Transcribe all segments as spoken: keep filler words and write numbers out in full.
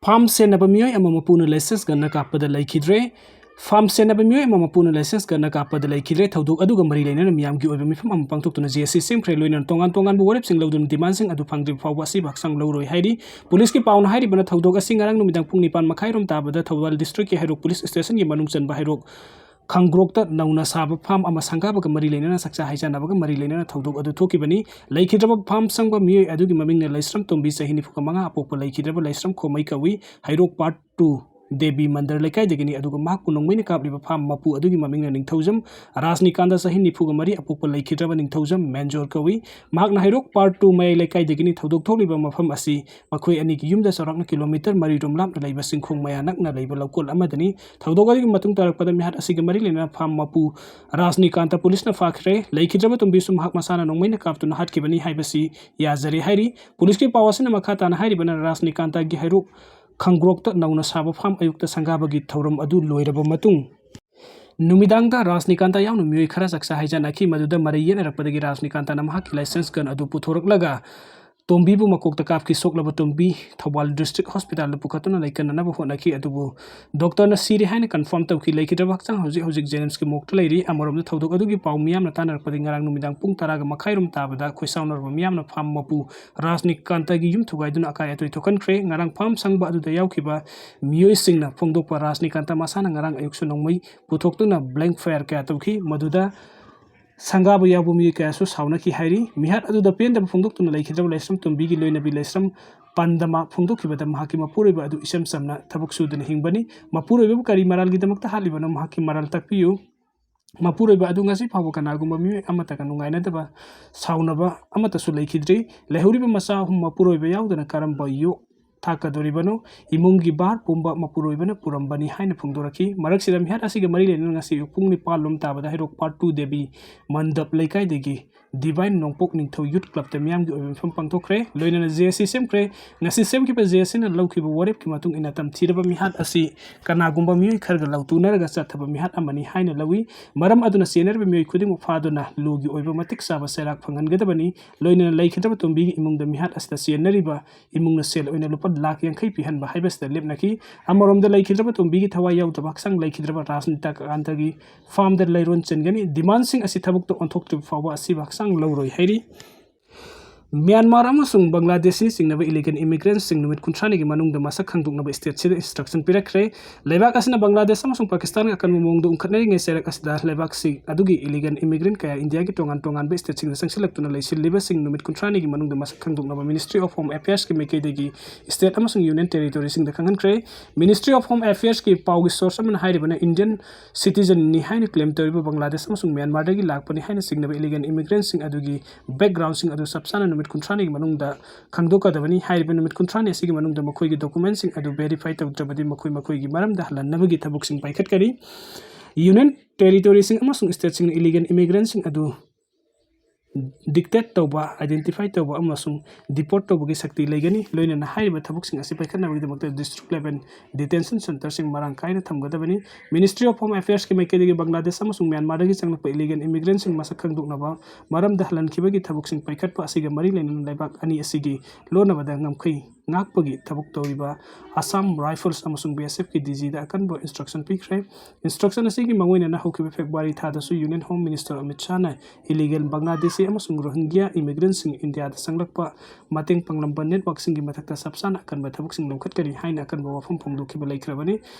Farm ꯁꯦꯟꯅꯕ ꯃꯤꯑꯣꯏ ꯑꯃ ꯃꯄꯨꯅ ꯂꯥꯏꯁꯦꯟꯁ ꯒꯟꯅ ꯀꯥꯞꯄꯗ ꯂꯩꯈꯤꯗ꯭ꯔꯦ꯫ ꯐꯥꯝ ꯁꯦꯟꯅꯕ ꯃꯤꯑꯣꯏ ꯑꯃ ꯃꯄꯨꯅ ꯂꯥꯏꯁꯦꯟꯁ ꯒꯟꯅ ꯀꯥꯞꯄꯗ ꯂꯩꯈꯤꯗ꯭ꯔꯦ꯫ ꯊꯧꯗꯣꯛ ꯑꯗꯨꯒ ꯃꯔꯤ ꯂꯩꯅꯅ ꯃꯤꯌꯥꯝꯒꯤ ꯑꯣꯏꯕ ꯃꯤꯐꯝ ꯑꯃ ꯄꯥꯡꯊꯣꯛꯇꯨꯅ ꯖꯦ ꯑꯦꯁ ꯁꯤ ꯁꯦꯝꯈ꯭ꯔꯦ꯫ ꯂꯣꯏꯅꯅ ꯇꯣꯉꯥꯟ ꯇꯣꯉꯥꯟꯕ ꯋꯥꯔꯦꯞꯁꯤꯡ ꯂꯧꯗꯨꯅ ꯗꯤꯃꯥꯟꯁꯤꯡ ꯑꯗꯨ ꯐꯪꯗ꯭ꯔꯤꯕ ꯐꯥꯎꯕ ꯑꯁꯤꯕꯨ ꯍꯛꯆꯥꯡ ꯂꯧꯔꯣꯏ ꯍꯥꯏꯔꯤ꯫ ꯄꯨꯂꯤꯁꯀꯤ ꯄꯥꯎꯅ ꯍꯥꯏꯔꯤꯕꯅ ꯊꯧꯗꯣꯛ ꯑꯁꯤ ꯉꯔꯥꯡ ꯅꯨꯃꯤꯗꯥꯡ ꯄꯨꯡ ꯅꯤꯄꯥꯟ ꯃꯈꯥꯏꯔꯣꯝ ꯇꯥꯕꯗ ꯊꯧꯕꯥꯜ ꯗꯤꯁꯇ꯭ꯔꯤꯛꯀꯤ ꯍꯩꯔꯣꯛ ꯄꯨꯂꯤꯁ ꯁ꯭ꯇꯦꯁꯟꯒꯤ ꯃꯅꯨꯡ ꯆꯟꯕ ꯍꯩꯔꯣꯛ ꯈꯥꯡꯒ꯭ꯔꯣꯛꯇ ꯅꯧꯅ ꯁꯥꯕ ꯐꯥꯝ ꯑꯃ ꯁꯪꯒꯥꯕꯒ ꯃꯔꯤ ꯂꯩꯅꯅ ꯆꯥꯛꯆꯥ ꯍꯩꯖꯥꯟꯅꯕꯒ ꯃꯔꯤ ꯂꯩꯅꯅ ꯊꯧꯗꯣꯛ ꯑꯗꯨ ꯊꯣꯛꯈꯤꯕꯅꯤ꯫ ꯂꯩꯈꯤꯗ꯭ꯔꯕ ꯐꯥꯝ ꯁꯪꯕ ꯃꯤꯑꯣꯏ ꯑꯗꯨꯒꯤ ꯃꯃꯤꯡꯅ ꯂꯩꯁ꯭ꯔꯝ ꯇꯣꯝꯕꯤ, ꯆꯍꯤ ꯅꯤꯐꯨꯒ ꯃꯉꯥ, ꯑꯄꯣꯛꯄ ꯂꯩꯈꯤꯗ꯭ꯔꯕ ꯂꯩꯁ꯭ꯔꯝ ꯈꯣꯃꯩ ꯀꯧꯏ꯫ ꯍꯩꯔꯣꯛ ꯄꯥꯔꯠ ꯇꯨ ꯗꯦꯕꯤ ꯃꯟꯗꯔ ꯂꯩꯀꯥꯏꯗꯒꯤꯅꯤ꯫ ꯑꯗꯨꯒ ꯃꯍꯥꯛꯄꯨ ꯅꯣꯡꯃꯩꯅ ꯀꯥꯞꯂꯤꯕ ꯐꯥꯝ ꯃꯄꯨ ꯑꯗꯨꯒꯤ ꯃꯃꯤꯡꯅ ꯅꯤꯡꯊꯧꯖꯝ ꯔꯥꯖꯅꯤꯀꯥꯟꯇ, ꯆꯍꯤ ꯅꯤꯐꯨꯒ ꯃꯔꯤ, ꯑꯄꯣꯛꯄ ꯂꯩꯈꯤꯗ꯭ꯔꯕ ꯅꯤꯡꯊꯧꯖꯝ ꯃꯦꯟꯖꯣꯔ ꯀꯧꯏ꯫ ꯃꯍꯥꯛꯅ ꯍꯩꯔꯣꯛ ꯄꯥꯔꯠ ꯇꯨ ꯃꯌꯥꯏ ꯂꯩꯀꯥꯏꯗꯒꯤꯅꯤ꯫ ꯊꯧꯗꯣꯛ ꯊꯣꯛꯂꯤꯕ ꯃꯐꯝ ꯑꯁꯤ ꯃꯈꯣꯏ ꯑꯅꯤꯒꯤ ꯌꯨꯝꯗ ꯆꯥꯎꯔꯥꯛꯅ ꯀꯤꯂꯣꯃꯤꯇꯔ ꯃꯔꯤ ꯔꯣꯝ ꯂꯥꯞꯅ ꯂꯩꯕ ꯆꯤꯡꯈꯣꯡ ꯃꯌꯥ ꯅꯛꯅ ꯂꯩꯕ ꯂꯧꯀꯣꯜ ꯑꯃꯗꯅꯤ꯫ ꯊꯧꯗꯣꯛ ꯑꯗꯨꯒꯤ ꯃꯇꯨꯡ ꯇꯥꯔꯛꯄꯗ ꯃꯤꯍꯥꯠ ꯑꯁꯤꯒ ꯃꯔꯤ ꯂꯩꯅꯅ ꯐꯥꯝ ꯃꯄꯨ ꯔꯥꯖꯅꯤꯀꯥꯟꯇ ꯄꯨꯂꯤꯁꯅ ꯐꯥꯈ꯭ꯔꯦ꯫ ꯂꯩꯈꯤꯗ꯭ꯔꯕ ꯇꯣꯝꯕꯤꯁꯨ ꯃꯍꯥꯛ ꯃꯁꯥꯅ ꯅꯣꯡꯃꯩꯅ ꯀꯥꯞꯇꯨꯅ ꯍꯥꯠꯈꯤꯕꯅꯤ ꯍꯥꯏꯕꯁꯤ ꯌꯥꯖꯔꯦ ꯍꯥꯏꯔꯤ꯫ ꯄꯨꯂꯤꯁꯀꯤ ꯄꯥꯎ ꯑꯁꯤꯅ ꯃꯈꯥ ꯇꯥꯅ ꯍꯥꯏꯔꯤꯕꯅ ꯔꯥꯖꯅꯤꯀꯥꯟꯇꯒꯤ ꯍꯩꯔꯣꯛ ꯈꯥꯡꯒ꯭ꯔꯣꯛꯇ ꯅꯧꯅ ꯁꯥꯕ ꯐꯥꯝ ꯑꯌꯨꯛꯇ ꯁꯪꯒꯥꯕꯒꯤ ꯊꯧꯔꯝ ꯑꯗꯨ ꯂꯣꯏꯔꯕ ꯃꯇꯨꯡ, ꯅꯨꯃꯤꯗꯥꯡꯗ ꯔꯥꯖꯅꯤꯀꯥꯟꯇ ꯌꯥꯎꯅ ꯃꯤꯑꯣꯏ ꯈꯔ ꯆꯥꯛꯆꯥ ꯍꯩꯖꯥꯟꯅꯈꯤ꯫ ꯃꯗꯨꯗ ꯃꯔꯩ ꯌꯦꯠꯅꯔꯛꯄꯗꯒꯤ ꯔꯥꯖꯅꯤꯀꯥꯟꯇꯅ ꯃꯍꯥꯛꯀꯤ ꯂꯥꯏꯁꯦꯟꯁ ꯒꯟ ꯑꯗꯨ ꯄꯨꯊꯣꯔꯛꯂꯒ ꯇꯣꯝꯕꯤꯕꯨ ꯃꯀꯣꯛꯇ ꯀꯥꯞꯈꯤ꯫ ꯁꯣꯛꯂꯕ ꯇꯣꯝꯕꯤ ꯊꯧꯕꯥꯜ ꯗꯤꯁꯇ꯭ꯔꯤꯛ ꯍꯣꯁꯄꯤꯇꯥꯜꯗ ꯄꯨꯈꯠꯇꯨꯅ ꯂꯥꯏꯀꯠꯅꯅꯕ ꯍꯣꯠꯅꯈꯤ, ꯑꯗꯨꯕꯨ ꯗꯣꯛꯇꯔꯅ ꯁꯤꯔꯦ ꯍꯥꯏꯅ ꯀꯟꯐꯥꯔꯝ ꯇꯧꯈꯤ꯫ ꯂꯩꯈꯤꯗ꯭ꯔꯕ ꯍꯛꯆꯥꯡ ꯍꯧꯖꯤꯛ ꯍꯧꯖꯤꯛ ꯖꯦꯅꯤꯝꯁꯀꯤ ꯃꯣꯔꯒꯇ ꯂꯩꯔꯤ꯫ ꯑꯃꯔꯣꯝꯗ ꯊꯧꯗꯣꯛ ꯑꯗꯨꯒꯤ ꯄꯥꯎ ꯃꯤꯌꯥꯝꯅ ꯇꯥꯅꯔꯛꯄꯗꯒꯤ ꯉꯔꯥꯡ ꯅꯨꯃꯤꯗꯥꯡ ꯄꯨꯡ ꯇꯔꯥꯒ ꯃꯈꯥꯏꯔꯣꯝ ꯇꯥꯕꯗ ꯈꯣꯏꯁꯥꯎꯅꯔꯕ ꯃꯤꯌꯥꯝꯅ ꯐꯥꯝ ꯃꯄꯨ ꯔꯥꯖꯅꯤꯀꯥꯟꯇꯒꯤ ꯌꯨꯝ ꯊꯨꯒꯥꯏꯗꯨꯅ ꯑꯀꯥꯏ ꯑꯇꯣꯏ ꯊꯣꯛꯍꯟꯈ꯭ꯔꯦ꯫ ꯉꯔꯥꯡ ꯐꯥꯝ ꯁꯪꯕ ꯑꯗꯨꯗ ꯌꯥꯎꯈꯤꯕ ꯃꯤꯑꯣꯏꯁꯤꯡꯅ ꯐꯣꯡꯗꯣꯛꯄ, ꯔꯥꯖꯅꯤꯀꯥꯟꯇ ꯃꯁꯥꯅ ꯉꯔꯥꯡ ꯑꯌꯨꯛꯁꯨ ꯅꯣꯡꯃꯩ ꯄꯨꯊꯣꯛꯇꯨꯅ ꯕ꯭ꯂꯦꯡ ꯐꯥꯌꯔ ꯀꯌꯥ ꯇꯧꯈꯤ꯫ ꯃꯗꯨꯗ ꯁꯪꯒꯥꯕ ꯌꯥꯎꯕ ꯃꯤꯑꯣꯏ ꯀꯌꯥꯁꯨ ꯁꯥꯎꯅꯈꯤ ꯍꯥꯏꯔꯤ꯫ ꯃꯤꯍꯥꯠ ꯑꯗꯨꯗ ꯄꯦꯟꯗꯕ ꯐꯣꯡꯗꯣꯛꯇꯨꯅ ꯂꯩꯈꯤꯗ꯭ꯔꯕ ꯂꯩꯁ꯭ꯔꯝ ꯇꯣꯝꯕꯤꯒꯤ ꯂꯣꯏꯅꯕꯤ ꯂꯩꯁ꯭ꯔꯝ ꯄꯟꯗꯃ ꯐꯣꯡꯗꯣꯛꯈꯤꯕꯗ ꯃꯍꯥꯛꯀꯤ ꯃꯄꯨꯔꯣꯏꯕ ꯑꯗꯨ ꯏꯆꯝ ꯆꯝꯅ ꯊꯕꯛ ꯁꯨꯗꯨꯅ ꯍꯤꯡꯕꯅꯤ꯫ ꯃꯄꯨꯔꯣꯏꯕꯕꯨ ꯀꯔꯤ ꯃꯔꯥꯜꯒꯤꯗꯃꯛꯇ ꯍꯥꯠꯂꯤꯕꯅꯣ? ꯃꯍꯥꯛꯀꯤ ꯃꯔꯥꯜ ꯇꯥꯛꯄꯤꯌꯨ꯫ ꯃꯄꯨꯔꯣꯏꯕ ꯑꯗꯨ ꯉꯁꯤ ꯐꯥꯎꯕ ꯀꯅꯥꯒꯨꯝꯕ ꯃꯤꯑꯣꯏ ꯑꯃꯠꯇꯒ ꯅꯨꯡꯉꯥꯏꯅꯗꯕ, ꯁꯥꯎꯅꯕ ꯑꯃꯠꯇꯁꯨ ꯂꯩꯈꯤꯗ꯭ꯔꯤ꯫ ꯂꯩꯍꯧꯔꯤꯕ ꯃꯆꯥ ꯑꯍꯨꯝ ꯃꯄꯨꯔꯣꯏꯕ ꯌꯥꯎꯗꯅ ꯀꯔꯝꯕ ꯌꯣꯛ ꯊꯥꯛꯀꯗꯣꯔꯤꯕꯅꯣ? ꯏꯃꯨꯡꯒꯤ ꯚꯥꯔ ꯄꯨꯝꯕ ꯃꯄꯨꯔꯣꯏꯕꯅ ꯄꯨꯔꯝꯕꯅꯤ ꯍꯥꯏꯅ ꯐꯣꯡꯗꯣꯔꯛꯈꯤ꯫ ꯃꯔꯛꯁꯤꯗ ꯃꯤꯍꯥꯠ ꯑꯁꯤꯒ ꯃꯔꯤ ꯂꯩꯅꯅ ꯉꯁꯤ ꯑꯌꯨꯛ ꯄꯨꯡ ꯅꯤꯄꯥꯟ ꯂꯣꯝ ꯇꯥꯕꯗ ꯍꯩꯔꯣꯛ ꯄꯥꯔꯠ ꯇꯨ ꯗꯦꯕꯤ ꯃꯟꯗꯞ ꯂꯩꯀꯥꯏꯗꯒꯤ ꯗꯤꯚꯥꯏꯟ ꯅꯣꯡꯄꯣꯛ ꯅꯤꯡꯊꯧ ꯌꯨꯠ ꯀ꯭ꯂꯕꯇ ꯃꯤꯌꯥꯝꯒꯤ ꯑꯣꯏꯕ ꯃꯤꯐꯝ ꯄꯥꯡꯊꯣꯛꯈ꯭ꯔꯦ꯫ ꯂꯣꯏꯅꯅ ꯖꯦ ꯑꯦꯁ ꯁꯤ ꯁꯦꯝꯈ꯭ꯔꯦ꯫ ꯉꯁꯤ ꯁꯦꯝꯈꯤꯕ ꯖꯦ ꯑꯦꯁ ꯁꯤꯅ ꯂꯧꯈꯤꯕ ꯋꯥꯔꯦꯞꯀꯤ ꯃꯇꯨꯡ ꯏꯟꯅ ꯇꯝꯊꯤꯔꯕ ꯃꯤꯍꯥꯠ ꯑꯁꯤ ꯀꯅꯥꯒꯨꯝꯕ ꯃꯤꯑꯣꯏ ꯈꯔꯒ ꯂꯥꯎꯇꯨꯅꯔꯒ ꯆꯠꯊꯕ ꯃꯤꯍꯥꯠ ꯑꯃꯅꯤ ꯍꯥꯏꯅ ꯂꯧꯏ꯫ ꯃꯔꯝ ꯑꯗꯨꯅ ꯆꯦꯟꯅꯔꯤꯕ ꯃꯤꯑꯣꯏ ꯈꯨꯗꯤꯡꯃꯛ ꯐꯥꯗꯨꯅ ꯂꯣꯒꯤ ꯑꯣꯏꯕ ꯃꯇꯤꯛ ꯆꯥꯕ ꯆꯩꯔꯥꯛ ꯐꯪꯍꯟꯒꯗꯕꯅꯤ꯫ ꯂꯣꯏꯅꯅ ꯂꯩꯈꯤꯗ꯭ꯔꯕ ꯇꯣꯝꯕꯤꯒꯤ ꯏꯃꯨꯡꯗ ꯃꯤꯍꯥꯠ ꯑꯁꯤꯗ ꯆꯦꯟꯅꯔꯤꯕ ꯏꯃꯨꯡꯅ ꯁꯦꯜ ꯑꯣꯏꯅ ꯂꯨꯄꯥ ꯂꯥꯈ ꯌꯥꯡꯈꯩ ꯄꯤꯍꯟꯕ ꯍꯥꯏꯕꯁꯤꯗ ꯂꯦꯞꯅꯈꯤ꯫ ꯑꯃꯔꯣꯝꯗ ꯂꯩꯈꯤꯗ꯭ꯔꯕ ꯇꯣꯝꯕꯤꯒꯤ ꯊꯋꯥꯏ ꯌꯥꯎꯗꯕ ꯍꯛꯆꯥꯡ ꯂꯩꯈꯤꯗ꯭ꯔꯕ ꯔꯥꯖꯅꯤꯇꯥꯀꯥꯟꯇꯒꯤ ꯐꯥꯔꯝꯗ ꯂꯩꯔꯣꯟ ꯆꯟꯒꯅꯤ꯫ ꯗꯤꯃꯥꯟꯁꯤꯡ ꯑꯁꯤ ꯊꯕꯛꯇ ꯑꯣꯟꯊꯣꯛꯇ꯭ꯔꯤꯕ ꯐꯥꯎꯕ ꯑꯁꯤꯕ ꯍꯛꯆꯥꯡ ꯂꯧꯔꯣꯏ ꯍꯥꯏꯔꯤ꯫ ꯃ꯭ꯌꯥꯟꯃꯥꯔ ꯑꯃꯁꯨꯡ ꯕꯪꯒ꯭ꯂꯥꯗꯦꯁꯅ ꯆꯤꯡꯅꯕ illegal immigrantꯁꯤꯡ ꯅꯨꯃꯤꯠ ꯀꯨꯟꯊ꯭ꯔꯥꯅꯤꯒꯤ ꯃꯅꯨꯡꯗ ꯃꯁꯛ ꯈꯪꯗꯣꯛꯅꯕ stateꯁꯤꯗ instruction ꯄꯤꯔꯛꯈ꯭ꯔꯦ꯫ ꯂꯩꯕꯥꯛ ꯑꯁꯤꯅ ꯕꯪꯒ꯭ꯂꯥꯗꯦꯁ ꯑꯃꯁꯨꯡ ꯄꯥꯀꯤꯁꯇꯥꯟꯒ ꯑꯀꯟꯕ ꯃꯑꯣꯡꯗ ꯎꯪꯈꯠꯅꯔꯤꯉꯩ ꯆꯩꯔꯛ ꯑꯁꯤꯗ ꯂꯩꯕꯥꯛꯁꯤꯡ ꯑꯗꯨꯒꯤ illegal immigrant ꯀꯌꯥ ꯏꯟꯗꯤꯌꯥꯒꯤ ꯇꯣꯉꯥꯟ ꯇꯣꯉꯥꯟꯕ stateꯁꯤꯡꯗ ꯆꯪꯁꯤꯜꯂꯛꯇꯨꯅ ꯂꯩꯁꯤꯜꯂꯤꯕꯁꯤꯡ ꯅꯨꯃꯤꯠ ꯀꯨꯟꯊ꯭ꯔꯥꯅꯤꯒꯤ ꯃꯅꯨꯡꯗ ꯃꯁꯛ ꯈꯪꯗꯣꯛꯅꯕ Ministry of Home Affairsꯀꯤ ꯃꯥꯏꯀꯩꯗꯒꯤ state ꯑꯃꯁꯨꯡ union territoryꯁꯤꯡꯗ ꯈꯪꯍꯟꯈ꯭ꯔꯦ꯫ Ministry of Home Affairsꯀꯤ ꯄꯥꯎꯒꯤ source ꯑꯃꯅ ꯍꯥꯏꯔꯤꯕꯅ Indian citizenꯅꯤ ꯍꯥꯏꯅ claim ꯇꯧꯔꯤꯕ ꯕꯪꯒ꯭ꯂꯥꯗꯦꯁ ꯑꯃꯁꯨꯡ ꯃ꯭ꯌꯥꯟꯃꯥꯔꯗꯒꯤ ꯂꯥꯛꯄꯅꯤ ꯍꯥꯏꯅ ꯆꯤꯡꯅꯕ illegal immigrantꯁꯤꯡ ꯑꯗꯨꯒꯤ backgroundꯁꯤꯡ ꯑꯗꯨ ꯆꯞ ꯆꯥꯅ ꯅꯨꯃꯤꯠ ꯀꯨꯟꯊ꯭ꯔꯥꯅꯤꯒꯤ ꯃꯅꯨꯡꯗ ꯈꯪꯗꯣꯛꯀꯗꯕꯅꯤ꯫ ꯍꯥꯏꯔꯤꯕ ꯅꯨꯃꯤꯠ ꯀꯨꯟꯊ꯭ꯔꯥꯅꯤ ꯑꯁꯤꯒꯤ ꯃꯅꯨꯡꯗ ꯃꯈꯣꯏꯒꯤ documentꯁꯤꯡ ꯑꯗꯨ verify ꯇꯧꯗ꯭ꯔꯕꯗꯤ ꯃꯈꯣꯏ ꯃꯈꯣꯏꯒꯤ ꯃꯔꯝꯗ ꯍꯜꯍꯟꯅꯕꯒꯤ ꯊꯕꯛꯁꯤꯡ ꯄꯥꯏꯈꯠꯀꯅꯤ꯫ Union territoryꯁꯤꯡ ꯑꯃꯁꯨꯡ stateꯁꯤꯡꯅ illegal immigrantꯁꯤꯡ ꯑꯗꯨ detect ꯇꯧꯕ, identify ꯇꯧꯕ ꯑꯃꯁꯨꯡ deport ꯇꯧꯕꯒꯤ ꯁꯛꯇꯤ ꯂꯩꯒꯅꯤ꯫ ꯂꯣꯏꯅꯅ ꯍꯥꯏꯔꯤꯕ ꯊꯕꯛꯁꯤꯡ ꯑꯁꯤ ꯄꯥꯏꯈꯠꯅꯕꯒꯤꯗꯃꯛꯇ district level detention centreꯁꯤꯡ ꯃꯔꯥꯡ ꯀꯥꯏꯅ ꯊꯝꯒꯗꯕꯅꯤ꯫ Ministry of Home Affairsꯀꯤ ꯃꯥꯏꯀꯩꯗꯒꯤ ꯕꯪꯒ꯭ꯂꯥꯗꯦꯁ ꯑꯃꯁꯨꯡ ꯃ꯭ꯌꯥꯟꯃꯥꯔꯗꯒꯤ ꯆꯪꯂꯛꯄ illegal immigrantꯁꯤꯡ ꯃꯁꯛ ꯈꯪꯗꯣꯛꯅꯕ ꯃꯔꯝꯗ ꯍꯜꯍꯟꯈꯤꯕꯒꯤ ꯊꯕꯛꯁꯤꯡ ꯄꯥꯏꯈꯠꯄ ꯑꯁꯤꯒ ꯃꯔꯤ ꯂꯩꯅꯅ ꯂꯩꯕꯥꯛ ꯑꯅꯤ ꯑꯁꯤꯒꯤ ꯂꯣꯟꯅꯕꯗ ꯉꯝꯈꯩ ꯉꯥꯛꯄꯒꯤ ꯊꯕꯛ ꯇꯧꯔꯤꯕ Assam Rifles ꯑꯃꯁꯨꯡ BSFꯀꯤ DGꯗ ꯑꯀꯟꯕ instruction ꯄꯤꯈ꯭ꯔꯦ꯫ Instruction ꯑꯁꯤꯒꯤ ꯃꯥꯡꯑꯣꯏꯅꯅ ꯍꯧꯈꯤꯕ February ꯊꯥꯗꯁꯨ Union Home Minister Amit ꯁꯥꯍꯅ illegal ꯕꯪꯒ꯭ꯂꯥꯗꯦꯁꯤ ꯑꯃꯁꯨꯡ ꯔꯣꯍꯤꯡꯒ꯭ꯌꯥ immigrantꯁꯤꯡ ꯏꯟꯗꯤꯌꯥꯗ ꯆꯪꯂꯛꯄ ꯃꯇꯦꯡ ꯄꯥꯡꯂꯝꯕ networkꯁꯤꯡꯒꯤ ꯃꯊꯛꯇ ꯆꯞ ꯆꯥꯅ ꯑꯀꯟꯕ ꯊꯕꯛꯁꯤꯡ ꯂꯧꯈꯠꯀꯅꯤ ꯍꯥꯏꯅ ꯑꯀꯟꯕ ꯋꯥꯐꯝ ꯐꯣꯡꯗꯣꯛꯈꯤꯕ ꯂꯩꯈ꯭ꯔꯕꯅꯤ꯫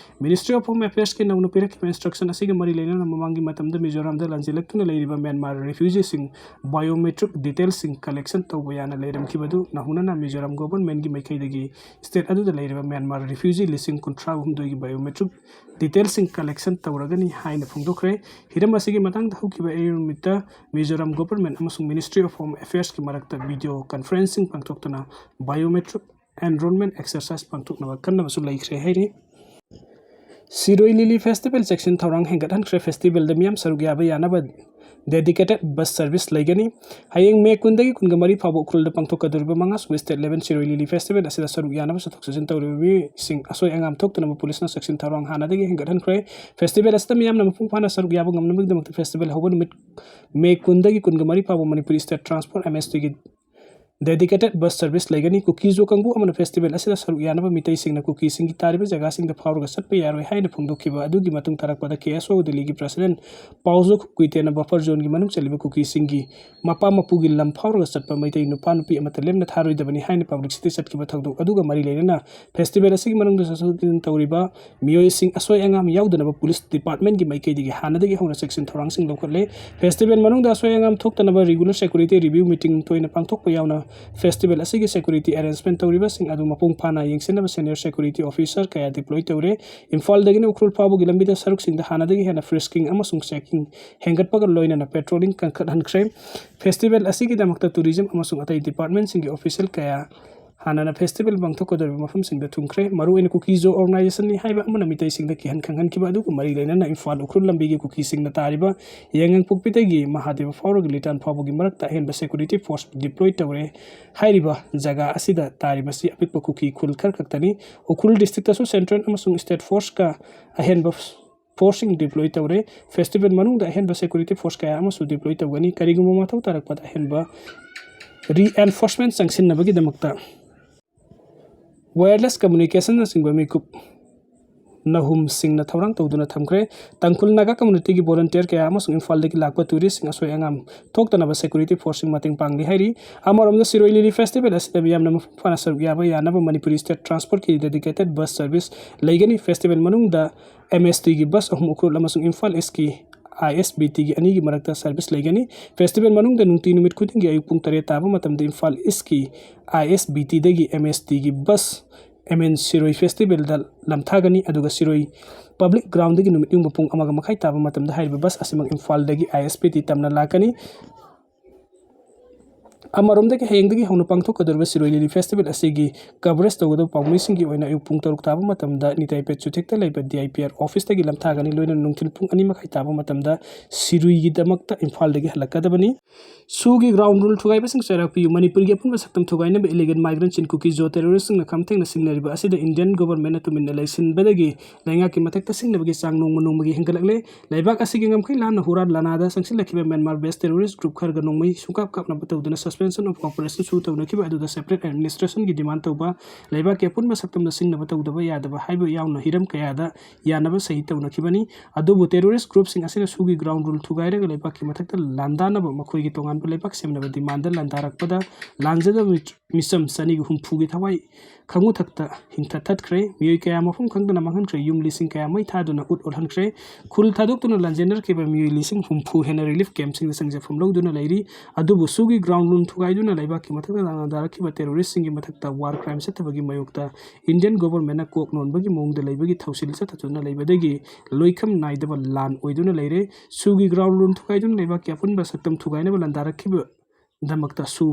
Ministry of Home Affairsꯀꯤ ꯅꯧꯅ ꯄꯤꯔꯛꯈꯤꯕ instruction ꯑꯁꯤꯒ ꯃꯔꯤ ꯂꯩꯅꯅ ꯃꯃꯥꯡꯒꯤ ꯃꯇꯝꯗ ꯃꯤꯖꯣꯔꯥꯝꯗ ꯂꯥꯟꯖꯦꯜꯂꯛꯇꯨꯅ ꯂꯩꯔꯤꯕ ꯃ꯭ꯌꯥꯟꯃꯥꯔ refugeeꯁꯤꯡ biometric detailsꯁꯤꯡ collection ꯇꯧꯕ ꯌꯥꯅ ꯂꯩꯔꯝꯈꯤꯕꯗꯨ ꯅꯧꯍꯧꯅꯅ ꯃꯤꯖꯣꯔꯥꯝ governmentꯀꯤ ꯃꯥꯏꯀꯩꯗꯒꯤ state ꯑꯗꯨꯗ ꯂꯩꯔꯤꯕ ꯃ꯭ꯌꯥꯟꯃꯥꯔ refugee ꯂꯤꯁꯤꯡ ꯀꯨꯟꯊ꯭ꯔꯥ ꯍꯨꯝꯗꯣꯏꯒꯤ biometric detailsꯁꯤꯡ collection ꯇꯧꯔꯒꯅꯤ ꯍꯥꯏꯅ ꯐꯣꯡꯗꯣꯛꯈ꯭ꯔꯦ꯫ ꯍꯤꯔꯝ ꯑꯁꯤꯒꯤ ꯃꯇꯥꯡꯗ ꯍꯧꯈꯤꯕ ꯑꯌꯨꯛ ꯅꯨꯃꯤꯠꯇ ꯃꯤꯖꯣꯔꯥꯝ government ꯑꯃꯁꯨꯡ Ministry of Home Affairsꯀꯤ ꯃꯔꯛꯇ video conferencing ꯄꯥꯡꯊꯣꯛꯇꯨꯅ biometric enrollment exercise ꯄꯥꯡꯊꯣꯛꯅꯕ ꯈꯟꯅꯕꯁꯨ ꯂꯩꯈ꯭ꯔꯦ ꯍꯥꯏꯔꯤ꯫ ꯁꯤꯔꯣꯏ ꯂꯤꯂꯤ festival ꯆꯦꯛꯁꯤꯟ ꯊꯧꯔꯥꯡ ꯍꯦꯟꯒꯠꯍꯟꯈ꯭ꯔꯦ꯫ Festivalꯗ ꯃꯤꯌꯥꯝ ꯁꯔꯨꯛ ꯌꯥꯕ ꯌꯥꯅꯕ dedicated bus service ꯂꯩꯒꯅꯤ꯫ ꯍꯌꯦꯡ ꯃꯦ ꯀꯨꯟꯗꯒꯤ ꯀꯨꯟꯒ ꯃꯔꯤ ꯐꯥꯎꯕ ꯎꯈ꯭ꯔꯨꯜꯗ ꯄꯥꯡꯊꯣꯛꯀꯗꯧꯔꯤꯕ ꯃꯉꯥꯁꯨꯕ state level ꯁꯤꯔꯣꯏ ꯂꯤꯂꯤ festival ꯑꯁꯤꯗ ꯁꯔꯨꯛ ꯌꯥꯅꯕ ꯆꯠꯊꯣꯛ ꯆꯠꯁꯤꯟ ꯇꯧꯔꯤꯕ ꯃꯤꯑꯣꯏꯁꯤꯡ ꯑꯁꯣꯏ ꯑꯉꯥꯝ ꯊꯣꯛꯇꯅꯕ ꯄꯨꯂꯤꯁꯅ ꯆꯦꯛꯁꯤꯟ ꯊꯧꯔꯥꯡ ꯍꯥꯟꯅꯗꯒꯤ ꯍꯦꯟꯒꯠꯍꯟꯈ꯭ꯔꯦ꯫ Festival ꯑꯁꯤꯗ ꯃꯤꯌꯥꯝꯅ ꯃꯄꯨꯡ ꯐꯥꯅ ꯁꯔꯨꯛ ꯌꯥꯕ ꯉꯝꯅꯕꯒꯤꯗꯃꯛꯇ festival ꯍꯧꯕ ꯅꯨꯃꯤꯠ ꯃꯦ ꯀꯨꯟꯗꯒꯤ ꯀꯨꯟꯒ ꯃꯔꯤ ꯐꯥꯎꯕ Manipur state transport MSTꯒꯤ dedicated bus service ꯂꯩꯒꯅꯤ꯫ ꯀꯨꯀꯤ ꯖꯣ ꯀꯥꯡꯕꯨ ꯑꯃꯅ festival ꯑꯁꯤꯗ ꯁꯔꯨꯛ ꯌꯥꯅꯕ ꯃꯤꯇꯩꯁꯤꯡꯅ ꯀꯨꯀꯤꯁꯤꯡꯒꯤ ꯇꯥꯔꯤꯕ ꯖꯒꯥꯁꯤꯡꯗ ꯐꯥꯎꯔꯒ ꯆꯠꯄ ꯌꯥꯔꯣꯏ ꯍꯥꯏꯅ ꯐꯣꯡꯗꯣꯛꯈꯤꯕ ꯑꯗꯨꯒꯤ ꯃꯇꯨꯡ ꯇꯥꯔꯛꯄꯗ K S O Delhiꯒꯤ president ꯄꯥꯎꯖꯣ ꯀꯨꯏꯇꯦꯅ buffer zoneꯒꯤ ꯃꯅꯨꯡ ꯆꯜꯂꯤꯕ ꯀꯨꯀꯤꯁꯤꯡꯒꯤ ꯃꯄꯥ ꯃꯄꯨꯒꯤ ꯂꯝ ꯐꯥꯎꯔꯒ ꯆꯠꯄ ꯃꯩꯇꯩ ꯅꯨꯄꯥ ꯅꯨꯄꯤ ꯑꯃꯠꯇ ꯂꯦꯝꯅ ꯊꯥꯔꯣꯏꯗꯕꯅꯤ ꯍꯥꯏꯅ publicityꯗ ꯆꯠꯈꯤꯕ ꯊꯧꯗꯣꯛ ꯑꯗꯨꯒ ꯃꯔꯤ ꯂꯩꯅꯅ festival ꯑꯁꯤꯒꯤ ꯃꯅꯨꯡꯗ ꯆꯠꯊꯣꯛ ꯆꯠꯁꯤꯟ ꯇꯧꯔꯤꯕ ꯃꯤꯑꯣꯏꯁꯤꯡ ꯑꯁꯣꯏ ꯑꯉꯥꯝ ꯌꯥꯎꯗꯅꯕ police departmentꯀꯤ ꯃꯥꯏꯀꯩꯗꯒꯤ ꯍꯥꯟꯅꯗꯒꯤ ꯍꯧꯅ ꯆꯦꯛꯁꯤꯟ ꯊꯧꯔꯥꯡꯁꯤꯡ ꯂꯧꯈꯠꯂꯦ꯫ Festival ꯃꯅꯨꯡꯗ ꯑꯁꯣꯏ ꯑꯉꯥꯝ ꯊꯣꯛꯇꯅꯕ regular security review meeting ꯇꯣꯏꯅ ꯄꯥꯡꯊꯣꯛꯄ ꯌꯥꯎꯅ festival ꯑꯁꯤꯒꯤ security arrangement ꯇꯧꯔꯤꯕꯁꯤꯡ ꯑꯗꯨ ꯃꯄꯨꯡ ꯐꯥꯅ ꯌꯦꯡꯁꯤꯟꯅꯕ senior security officer ꯀꯌꯥ deploy ꯇꯧꯔꯦ꯫ ꯏꯝꯐꯥꯜꯗꯒꯤꯅ ꯎꯈ꯭ꯔꯨꯜ ꯐꯥꯎꯕꯒꯤ ꯂꯝꯕꯤꯗ ꯁꯔꯨꯛꯁꯤꯡꯗ ꯍꯥꯟꯅꯗꯒꯤ ꯍꯦꯟꯅ frisking ꯑꯃꯁꯨꯡ checking ꯍꯦꯟꯒꯠꯄꯒ ꯂꯣꯏꯅꯅ patrolling ꯀꯟꯈꯠꯍꯟꯈ꯭ꯔꯦ꯫ Festival ꯑꯁꯤꯒꯤꯗꯃꯛꯇ tourism ꯑꯃꯁꯨꯡ ꯑꯇꯩ departmentꯁꯤꯡꯒꯤ official ꯀꯌꯥ ꯍꯥꯟꯅꯅ festival ꯄꯥꯡꯊꯣꯛꯀꯗꯧꯔꯤꯕ ꯃꯐꯝꯁꯤꯡꯗ ꯊꯨꯡꯈ꯭ꯔꯦ꯫ ꯃꯔꯨꯑꯣꯏꯅ ꯀꯨꯀꯤ ꯖꯣ organizationꯅꯤ ꯍꯥꯏꯕ ꯑꯃꯅ ꯃꯤꯇꯩꯁꯤꯡꯗ ꯀꯤꯍꯟ ꯈꯪꯍꯟꯈꯤꯕ ꯑꯗꯨꯒ ꯃꯔꯤ ꯂꯩꯅꯅ ꯏꯝꯐꯥꯜ ꯎꯈ꯭ꯔꯨꯜ ꯂꯝꯕꯤꯒꯤ ꯀꯨꯀꯤꯁꯤꯡꯅ ꯇꯥꯔꯤꯕ ꯌꯥꯏꯉꯪꯄꯣꯛꯄꯤꯗꯒꯤ ꯃꯍꯥꯗꯦꯕ ꯐꯥꯎꯔꯒ ꯂꯤꯇꯥꯟ ꯐꯥꯎꯕꯒꯤ ꯃꯔꯛꯇ ꯑꯍꯦꯟꯕ security force deploy ꯇꯧꯔꯦ꯫ ꯍꯥꯏꯔꯤꯕ ꯖꯒꯥ ꯑꯁꯤꯗ ꯇꯥꯔꯤꯕꯁꯤ ꯑꯄꯤꯛꯄ ꯀꯨꯀꯤ ꯈꯨꯜ ꯈꯔ ꯈꯛꯇꯅꯤ꯫ ꯎꯈ꯭ꯔꯨꯜ districtꯇꯁꯨ central ꯑꯃꯁꯨꯡ state forceꯀ ꯑꯍꯦꯟꯕ forceꯁꯤꯡ deploy ꯇꯧꯔꯦ꯫ Festival ꯃꯅꯨꯡꯗ ꯑꯍꯦꯟꯕ security force ꯀꯌꯥ ꯑꯃꯁꯨ deploy ꯇꯧꯒꯅꯤ꯫ ꯀꯔꯤꯒꯨꯝꯕ ꯃꯊꯧ ꯇꯥꯔꯛꯄꯗ ꯑꯍꯦꯟꯕ reinforcement ꯆꯪꯁꯤꯟꯅꯕꯒꯤꯗꯃꯛꯇ wireless communicationꯅꯆꯤꯡꯕ ꯃꯤꯀꯨꯞ ꯅꯍꯨꯝꯁꯤꯡꯅ ꯊꯧꯔꯥꯡ ꯇꯧꯗꯨꯅ ꯊꯝꯈ꯭ꯔꯦ꯫ ꯇꯥꯡꯈꯨꯜ ꯅꯥꯒꯥ communityꯒꯤ volunteer ꯀꯌꯥ ꯑꯃꯁꯨꯡ ꯏꯝꯐꯥꯜꯗꯒꯤ ꯂꯥꯛꯄ touristꯁꯤꯡ ꯑꯁꯣꯏ ꯑꯉꯥꯝ ꯊꯣꯛꯇꯅꯕ security forceꯁꯤꯡ ꯃꯇꯦꯡ ꯄꯥꯡꯂꯤ ꯍꯥꯏꯔꯤ꯫ ꯑꯃꯔꯣꯝꯗ ꯁꯤꯔꯣꯏ ꯂꯤꯂꯤ festival ꯑꯁꯤꯗ ꯃꯤꯌꯥꯝꯅ ꯃꯄꯨꯡ ꯐꯥꯅ ꯁꯔꯨꯛ ꯌꯥꯕ ꯌꯥꯅꯕ Manipuri state transportꯀꯤ dedicated bus service ꯂꯩꯒꯅꯤ꯫ Festival ꯃꯅꯨꯡꯗ M S Tꯒꯤ bus ꯑꯍꯨꯝ ꯎꯈ꯭ꯔꯨꯜ ꯑꯃꯁꯨꯡ ꯏꯝꯐꯥꯜ Eastꯀꯤ I S B Tꯒꯤ ꯑꯅꯤꯒꯤ ꯃꯔꯛꯇ service ꯂꯩꯒꯅꯤ꯫ Festival ꯃꯅꯨꯡꯗ ꯅꯨꯡꯇꯤ ꯅꯨꯃꯤꯠ ꯈꯨꯗꯤꯡꯒꯤ ꯑꯌꯨꯛ ꯄꯨꯡ ꯇꯔꯦꯠ ꯇꯥꯕ ꯃꯇꯝꯗ Imphal Eastꯀꯤ I S B Tꯗꯒꯤ M S Tꯒꯤ bus M N ꯁꯤꯔꯣꯏ festivalꯗ ꯂꯝꯊꯥꯒꯅꯤ, ꯑꯗꯨꯒ ꯁꯤꯔꯣꯏ public groundꯗꯒꯤ ꯅꯨꯃꯤꯠ ꯌꯨꯡꯕ ꯄꯨꯡ ꯑꯃꯒ ꯃꯈꯥꯏ ꯇꯥꯕ ꯃꯇꯝꯗ ꯍꯥꯏꯔꯤꯕ bus ꯑꯁꯤꯃꯛ ꯏꯝꯐꯥꯜꯗꯒꯤ I S B T ꯇꯝꯅ ꯂꯥꯛꯀꯅꯤ꯫ ꯑꯃꯔꯣꯝꯗꯒꯤ ꯍꯌꯦꯡꯗꯒꯤ ꯍꯧꯅ ꯄꯥꯡꯊꯣꯛꯀꯗꯧꯔꯤꯕ ꯁꯤꯔꯣꯏ ꯂꯤꯂꯤ festival ꯑꯁꯤꯒꯤ coverage ꯇꯧꯒꯗꯕ ꯄꯥꯎꯃꯤꯁꯤꯡꯒꯤ ꯑꯣꯏꯅ ꯑꯌꯨꯛ ꯄꯨꯡ ꯇꯔꯨꯛ ꯇꯥꯕ ꯃꯇꯝꯗ ꯅꯤꯇꯥꯏ ꯄꯦꯠ ꯆꯨꯊꯦꯛꯇ ꯂꯩꯕ D I P R officeꯇꯒꯤ ꯂꯝꯊꯥꯒꯅꯤ꯫ ꯂꯣꯏꯅꯅ ꯅꯨꯡꯊꯤꯜ ꯄꯨꯡ ꯑꯅꯤ ꯃꯈꯥꯏ ꯇꯥꯕ ꯃꯇꯝꯗ ꯁꯤꯔꯨꯏꯒꯤꯗꯃꯛꯇ ꯏꯝꯐꯥꯜꯗꯒꯤ ꯍꯜꯂꯛꯀꯗꯕꯅꯤ꯫ ꯁꯨꯒꯤ ground rule ꯊꯨꯒꯥꯏꯕꯁꯤꯡ ꯆꯩꯔꯥꯛ ꯄꯤꯌꯨ꯫ ꯃꯅꯤꯄꯨꯔꯒꯤ ꯑꯄꯨꯟꯕ ꯁꯛꯇꯝ ꯊꯨꯒꯥꯏꯅꯕ illegal migrant ꯆꯤꯟ ꯀꯨꯀꯤ ꯖꯣ terroristꯁꯤꯡꯅ ꯈꯝ ꯊꯦꯡꯅ ꯁꯤꯖꯤꯟꯅꯔꯤꯕ ꯑꯁꯤꯗ Indian governmentꯅ ꯇꯨꯃꯤꯟꯅ ꯂꯩꯁꯤꯟꯕꯗꯒꯤ ꯂꯩꯉꯥꯛꯀꯤ ꯃꯊꯛꯇ ꯁꯤꯡꯅꯕꯒꯤ ꯆꯥꯡ ꯅꯣꯡꯃ ꯅꯣꯡꯃꯒꯤ ꯍꯦꯟꯒꯠꯂꯛꯂꯦ꯫ ꯂꯩꯕꯥꯛ ꯑꯁꯤꯒꯤ ꯉꯝꯈꯩ ꯂꯥꯟꯅ ꯍꯨꯔꯥꯟ ꯂꯥꯟꯅꯥꯗ ꯆꯪꯁꯤꯜꯂꯛꯈꯤꯕ Myanmar based terrorist group ꯈꯔꯒ ꯅꯣꯡꯃꯩ ꯁꯨꯡꯀꯥꯞ ꯀꯥꯞꯅꯕ ꯇꯧꯗꯨꯅ suspect Suspension of Operation ꯁꯨ ꯇꯧꯅꯈꯤꯕ ꯑꯗꯨꯗ separate administration ꯒꯤ demand ꯇꯧꯕ, ꯂꯩꯕꯥꯛꯀꯤ ꯑꯄꯨꯟꯕ ꯁꯛꯇꯝꯗ ꯁꯤꯡꯅꯕ ꯇꯧꯗꯕ ꯌꯥꯗꯕ ꯍꯥꯏꯕ ꯌꯥꯎꯅ ꯍꯤꯔꯝ ꯀꯌꯥꯗ ꯌꯥꯅꯕ ꯁꯍꯤ ꯇꯧꯅꯈꯤꯕꯅꯤ꯫ ꯑꯗꯨꯕꯨ terrorist group ꯁꯤꯡ ꯑꯁꯤꯅ ꯁꯨꯒꯤ ground rule ꯊꯨꯒꯥꯏꯔꯒ ꯂꯩꯕꯥꯛꯀꯤ ꯃꯊꯛꯇ ꯂꯥꯟꯗꯥꯅꯕ ꯃꯈꯣꯏꯒꯤ ꯇꯣꯉꯥꯟꯕ ꯂꯩꯕꯥꯛ ꯁꯦꯝꯅꯕ demand ꯂꯥꯟꯗꯥꯔꯛꯄꯗ ꯂꯥꯟꯖꯗꯕ ꯃꯤꯆꯝ ꯆꯅꯤꯒ ꯍꯨꯝꯐꯨꯒꯤ ꯊꯋꯥꯏ ꯈꯪꯉꯨꯊꯛꯇ ꯍꯤꯡꯊ ꯊꯠꯈ꯭ꯔꯦ꯫ ꯃꯤꯑꯣꯏ ꯀꯌꯥ ꯃꯐꯝ ꯈꯪꯗꯅ ꯃꯥꯡꯍꯟꯈ꯭ꯔꯦ꯫ ꯌꯨꯝ ꯂꯤꯁꯤꯡ ꯀꯌꯥ ꯃꯩ ꯊꯥꯗꯨꯅ ꯎꯠ ꯑꯣꯜꯍꯟꯈ꯭ꯔꯦ꯫ ꯈꯨꯜ ꯊꯥꯗꯣꯛꯇꯨꯅ ꯂꯥꯟꯖꯦꯟꯅꯔꯛꯈꯤꯕ ꯃꯤꯑꯣꯏ ꯂꯤꯁꯤꯡ ꯍꯨꯝꯐꯨ ꯍꯦꯟꯅ relief camp ꯁꯤꯡꯗ ꯆꯪꯖꯐꯝ ꯂꯧꯗꯨꯅ ꯂꯩꯔꯤ꯫ ꯑꯗꯨꯕꯨ ꯁꯨꯒꯤ ground rule ꯊꯨꯒꯥꯏꯗꯨꯅ ꯂꯩꯕꯥꯛꯀꯤ ꯃꯊꯛꯇ ꯂꯥꯟꯗꯥꯔꯛꯈꯤꯕ terrorist ꯁꯤꯡꯒꯤ ꯃꯊꯛꯇ war crime ꯆꯠꯊꯕꯒꯤ ꯃꯥꯌꯣꯛꯇ Indian government ꯅ ꯀꯣꯛ ꯅꯣꯟꯕꯒꯤ ꯃꯑꯣꯡꯗ ꯂꯩꯕꯒꯤ ꯊꯧꯁꯤꯜ ꯆꯠꯊꯗꯨꯅ ꯂꯩꯕꯗꯒꯤ ꯂꯣꯏꯈꯝ ꯅꯥꯏꯗꯕ ꯂꯥꯟ ꯑꯣꯏꯗꯨꯅ ꯂꯩꯔꯦ꯫ ꯁꯨꯒꯤ ground rule ꯊꯨꯒꯥꯏꯗꯨꯅ ꯂꯩꯕꯥꯛꯀꯤ ꯑꯄꯨꯟꯕ ꯁꯛꯇꯝ ꯊꯨꯒꯥꯏꯅꯕ ꯂꯥꯟꯗꯥꯔꯛꯈꯤꯕ ꯗꯃꯛꯇ ꯁꯨ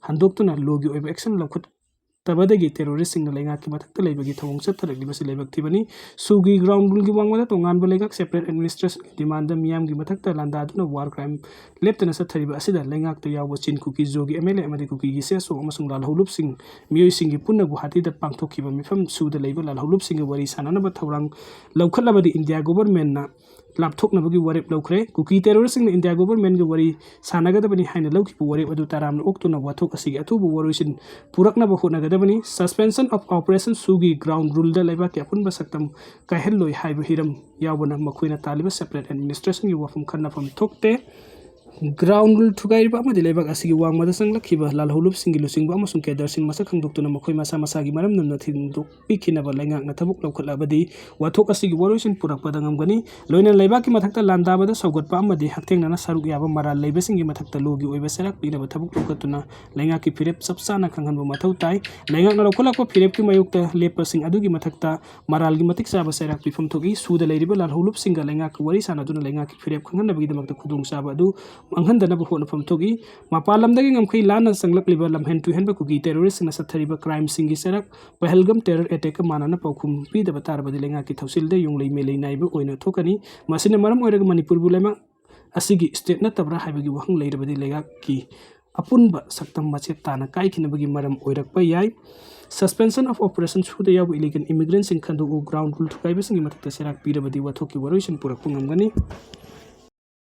ꯍꯟꯗꯣꯛꯇꯨꯅ ꯂꯣꯒꯤ ꯑꯣꯏꯕ action ꯂꯧꯈꯠꯇꯕꯗꯒꯤ terrorist ꯁꯤꯡꯅ ꯂꯩꯉꯥꯛꯀꯤ ꯃꯊꯛꯇ ꯂꯩꯕꯒꯤ ꯊꯧꯑꯣꯡ ꯆꯠꯊꯔꯛꯂꯤꯕꯁꯤ ꯂꯥꯏꯕꯛ ꯊꯤꯕꯅꯤ꯫ ꯁꯨꯒꯤ ground rule ꯒꯤ ꯋꯥꯡꯃꯗ ꯇꯣꯉꯥꯟꯕ ꯂꯩꯉꯥꯛ separate administration ꯒꯤ demand ꯃꯤꯌꯥꯝꯒꯤ ꯃꯊꯛꯇ ꯂꯥꯟꯗꯥꯗꯨꯅ war crime ꯂꯦꯞꯇꯅ ꯆꯠꯊꯔꯤꯕ ꯑꯁꯤꯗ ꯂꯩꯉꯥꯛꯇ ꯌꯥꯎꯕ ꯆꯤꯟ ꯀꯨꯀꯤ ꯖꯣꯒꯤ M L A ꯑꯃꯗꯤ ꯀꯨꯀꯤꯒꯤ C S O ꯑꯃꯁꯨꯡ ꯂꯥꯜꯍꯧꯂꯨꯞꯁꯤꯡ ꯃꯤꯑꯣꯏꯁꯤꯡꯒꯤ ꯄꯨꯟꯅ ꯒꯨꯋꯥꯍꯥꯇꯤꯗ ꯄꯥꯡꯊꯣꯛꯈꯤꯕ ꯃꯤꯐꯝ ꯁꯨꯗ ꯂꯩꯕ ꯂꯥꯜꯍꯧꯂꯨꯞꯁꯤꯡꯒ ꯋꯥꯔꯤ ꯁꯥꯟꯅꯅꯕ ꯊꯧꯔꯥꯡ ꯂꯧꯈꯠꯂꯕꯗꯤ India government ꯅ ꯂꯥꯞꯊꯣꯛꯅꯕꯒꯤ ꯋꯥꯔꯦꯞ ꯂꯧꯈ꯭ꯔꯦ꯫ ꯀꯨꯀꯤ terrorist ꯁꯤꯡꯅ India government ꯒ ꯋꯥꯔꯤ ꯁꯥꯟꯅꯒꯗꯕꯅꯤ ꯍꯥꯏꯅ ꯂꯧꯈꯤꯕ ꯋꯥꯔꯦꯞ ꯑꯗꯨ ꯇꯔꯥꯝꯅ ꯑꯣꯛꯇꯨꯅ ꯋꯥꯊꯣꯛ ꯑꯁꯤꯒꯤ ꯑꯊꯨꯕ ꯋꯥꯔꯣꯏꯁꯤꯟ ꯄꯨꯔꯛꯅꯕ ꯍꯣꯠꯅꯒꯗꯕꯅꯤ꯫ Suspension of Operation ꯁꯨꯒꯤ ground rule ꯗ ꯂꯩꯕꯥꯛꯀꯤ ꯑꯄꯨꯟꯕ ꯁꯛꯇꯝ ꯀꯥꯏꯍꯜꯂꯣꯏ ꯍꯥꯏꯕ ꯍꯤꯔꯝ ꯌꯥꯎꯕꯅ ꯃꯈꯣꯏꯅ ꯇꯥꯜꯂꯤꯕ separate administration ꯒꯤ ꯋꯥꯐꯝ ꯈꯟꯅꯐꯝ ꯊꯣꯛꯇꯦ꯫ Ground rule ꯊꯨꯒꯥꯏꯔꯤꯕ ꯑꯃꯗꯤ ꯂꯩꯕꯥꯛ ꯑꯁꯤꯒꯤ ꯋꯥꯡꯃꯗ ꯆꯪꯂꯛꯈꯤꯕ ꯂꯥꯜꯍꯧꯂꯨꯞꯁꯤꯡꯒꯤ ꯂꯨꯆꯤꯡꯕ ꯑꯃꯁꯨꯡ cadre ꯁꯤꯡ ꯃꯁꯛ ꯈꯪꯗꯣꯛꯇꯨꯅ ꯃꯈꯣꯏ ꯃꯁꯥ ꯃꯁꯥꯒꯤ ꯃꯔꯝ ꯅꯝꯅ ꯊꯤꯟꯗꯣꯛꯄꯤꯈꯤꯅꯕ ꯂꯩꯉꯥꯛꯅ ꯊꯕꯛ ꯂꯧꯈꯠꯂꯕꯗꯤ ꯋꯥꯊꯣꯛ ꯑꯁꯤꯒꯤ ꯋꯥꯔꯣꯏꯁꯤꯟ ꯄꯨꯔꯛꯄꯗ ꯉꯝꯒꯅꯤ꯫ ꯂꯣꯏꯅꯅ ꯂꯩꯕꯥꯛꯀꯤ ꯃꯊꯛꯇ ꯂꯥꯟꯗꯥꯕꯗ ꯁꯧꯒꯠꯄ ꯑꯃꯗꯤ ꯍꯛꯊꯦꯡꯅꯅ ꯁꯔꯨꯛ ꯌꯥꯕ ꯃꯔꯥꯜ ꯂꯩꯕꯁꯤꯡꯒꯤ ꯃꯊꯛꯇ ꯂꯣꯒꯤ ꯑꯣꯏꯕ ꯆꯩꯔꯥꯛ ꯄꯤꯅꯕ ꯊꯕꯛ ꯂꯧꯈꯠꯇꯨꯅ ꯂꯩꯉꯥꯛꯀꯤ ꯐꯤꯔꯦꯞ ꯆꯞ ꯆꯥꯅ ꯈꯪꯍꯟꯕ ꯃꯊꯧ ꯇꯥꯏ꯫ ꯂꯩꯉꯥꯛꯅ ꯂꯧꯈꯠꯂꯛꯄ ꯐꯤꯔꯦꯞꯀꯤ ꯃꯥꯌꯣꯛꯇ ꯂꯦꯞꯄꯁꯤꯡ ꯑꯗꯨꯒꯤ ꯃꯊꯛꯇ ꯃꯔꯥꯜꯒꯤ ꯃꯇꯤꯛ ꯆꯥꯕ ꯆꯩꯔꯥꯛ ꯄꯤꯐꯝ ꯊꯣꯛꯏ꯫ ꯁꯨꯗ ꯂꯩꯔꯤꯕ ꯂꯥꯜꯍꯧꯂꯨꯞꯁꯤꯡꯒ ꯂꯩꯉꯥꯛꯀ ꯋꯥꯔꯤ ꯁꯥꯟꯅꯗꯨꯅ ꯂꯩꯉꯥꯛꯀꯤ ꯐꯤꯔꯦꯞ ꯈꯪꯍꯟꯅꯕꯒꯤꯗꯃꯛꯇ ꯈꯨꯗꯣꯡꯆꯥꯕ ꯑꯗꯨ ꯃꯥꯡꯍꯟꯗꯅꯕ ꯍꯣꯠꯅꯐꯝ ꯊꯣꯛꯏ꯫ ꯃꯄꯥꯟ ꯂꯝꯗꯒꯤ ꯉꯝꯈꯩ ꯂꯥꯟꯅ ꯆꯪꯂꯛꯂꯤꯕ ꯂꯝꯍꯦꯟ ꯇꯨꯍꯦꯟꯕ ꯀꯨꯀꯤ terrorist ꯁꯤꯡꯅ ꯆꯠꯊꯔꯤꯕ crime ꯁꯤꯡꯒꯤ ꯆꯩꯔꯥꯛ ꯄꯍꯜꯒꯝ terror attack ꯀ ꯃꯥꯟꯅꯅ ꯄꯥꯎꯈꯨꯝ ꯄꯤꯗꯕ ꯇꯥꯔꯕꯗꯤ ꯂꯩꯉꯥꯛꯀꯤ ꯊꯧꯁꯤꯜꯗ ꯌꯨꯝꯂꯩ ꯃꯩꯂꯩ ꯅꯥꯏꯕ ꯑꯣꯏꯅ ꯊꯣꯛꯀꯅꯤ꯫ ꯃꯁꯤꯅ ꯃꯔꯝ ꯑꯣꯏꯔꯒ ꯃꯅꯤꯄꯨꯔꯕꯨ ꯂꯩꯉꯥꯛ ꯑꯁꯤꯒꯤ state ꯅꯠꯇꯕ꯭ꯔꯥ ꯍꯥꯏꯕꯒꯤ ꯋꯥꯍꯪ ꯂꯩꯔꯕꯗꯤ ꯂꯩꯉꯥꯛꯀꯤ ꯑꯄꯨꯟꯕ ꯁꯛꯇꯝ ꯃꯆꯦꯠ ꯇꯥꯅ ꯀꯥꯏꯈꯤꯅꯕꯒꯤ ꯃꯔꯝ ꯑꯣꯏꯔꯛꯄ ꯌꯥꯏ꯫ Suspension of Operation ꯁꯨꯗ ꯌꯥꯎꯕ illegal immigrant ꯁꯤꯡ ꯈꯟꯗꯣꯛꯎ꯫ Ground rule ꯊꯨꯒꯥꯏꯕꯁꯤꯡꯒꯤ ꯃꯊꯛꯇ ꯆꯩꯔꯥꯛ ꯄꯤꯔꯕꯗꯤ ꯋꯥꯊꯣꯛꯀꯤ ꯋꯥꯔꯣꯏꯁꯤꯟ ꯄꯨꯔꯛꯄ ꯉꯝꯒꯅꯤ꯫